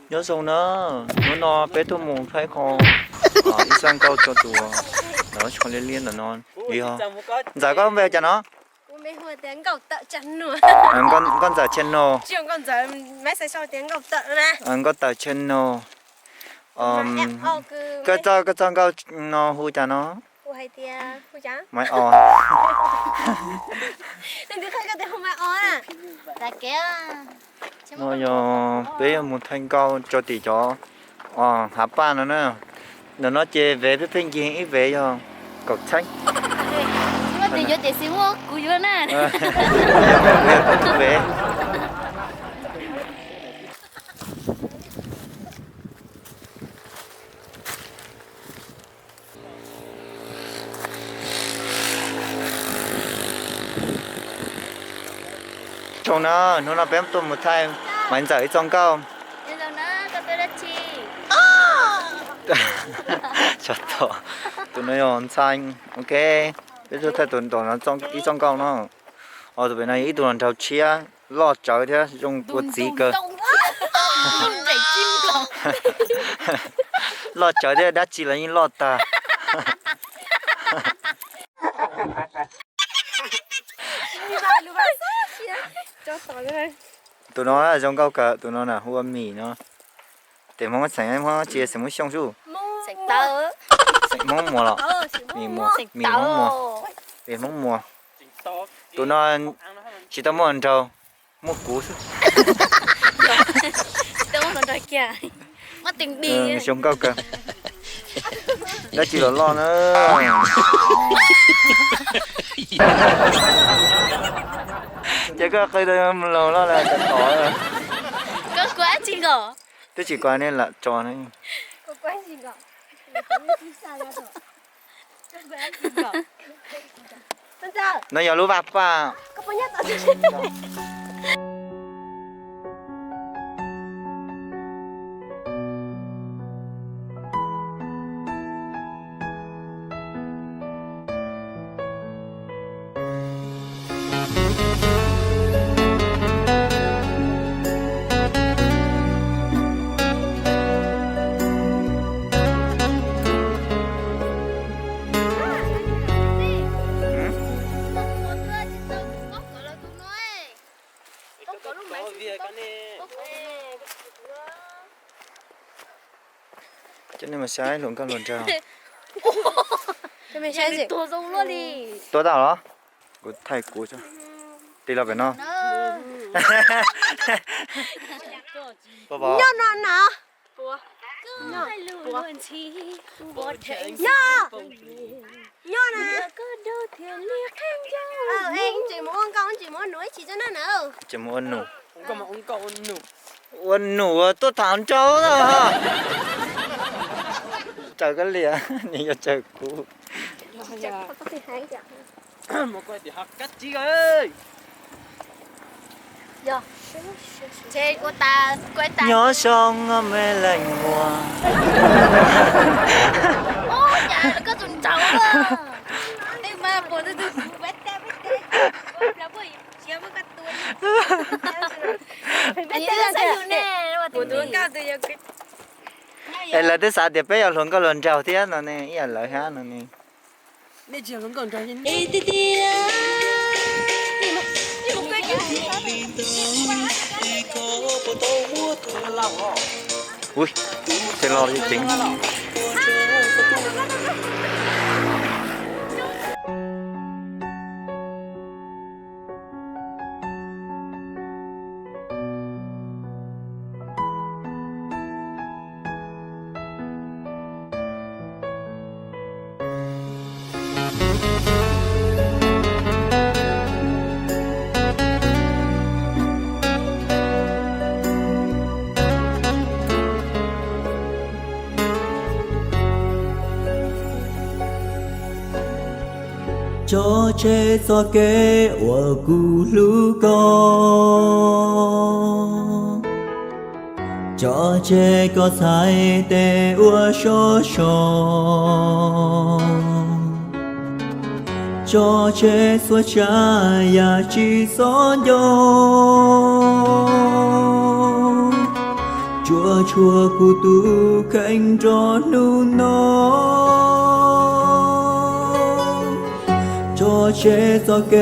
Nyob zoo na, hnub no peb tuaj mus thaij qho ib zaj nkauj rau tus ntawm no, tsho liab liab ntawm no. Yog Ntxawm, koj npe cas no? Nkauj Ntxawm channel. Nkauj Tawm channel. Koj txoj, koj txoj nkauj no hu cas no? Mai Os. No yog peb yuav mus thaij nkauj rau tim cov hav paj no na. Ntawm no ces vev pheej pheej ncig, ib vev yog kaum txheeb. Kuv yog tau tus vev. Zoo na, hnub no peb tuaj mus thaij Maiv Ntxawm ib txoj nkauj. Tus no yog Ntxhee. Ok, peb tuaj thaij tus no ib txoj nkauj no. Tus pem no yog ib tug hluas nraug tshiab, loj tsawv thiab zoo ua txiv kawg. Loj tsawv thiab dab tsi los yeej loj tag. Tus no zoo nkauj kawg, tus no na hu ua Mim no. Tes Hmoob xeem Hmoob tsi, xeem Hmoob Xyooj sub? Xeem Hmoob Muas los? Mim Muas, Mim Hmoob Muas. Tes Hmoob Muas. Tus no tsis tau muaj hluas nraug, muaj kuv xwb. Zoo nkauj kawg. Dab tsi los loj na. Ces koj qw tau laus loj los tau tod. Twb tsis kuv nej lam tso ne. No yog lub vaj paj. Coj nej mus saib hluas nkauj hluas nraug. Tuaj tau los? Kuv thaij kuv, tig los pem no. Nyob no na. Nyob na. Tseem mus ua nus, tseem mus ua nus. Ua nus tuaj tham nraug na. Raws koj liam, nws yuav raws kuv. Nyob zoo me leej muam. Es lawv twb xav tias peb yog hluas nkauj hluas nraug thiab no ne, ib yam lawv thiab no ne. Ui, tej lo ceev. Tso tseg txoj kev uas kuv hlub koj, tso tseg koj txhais tes ua sov so, tso tseg txhua tsav yam tsis txhob nco. Tsuas tshuav kuv tus kheej nrog hnub no, tso tseg txoj kev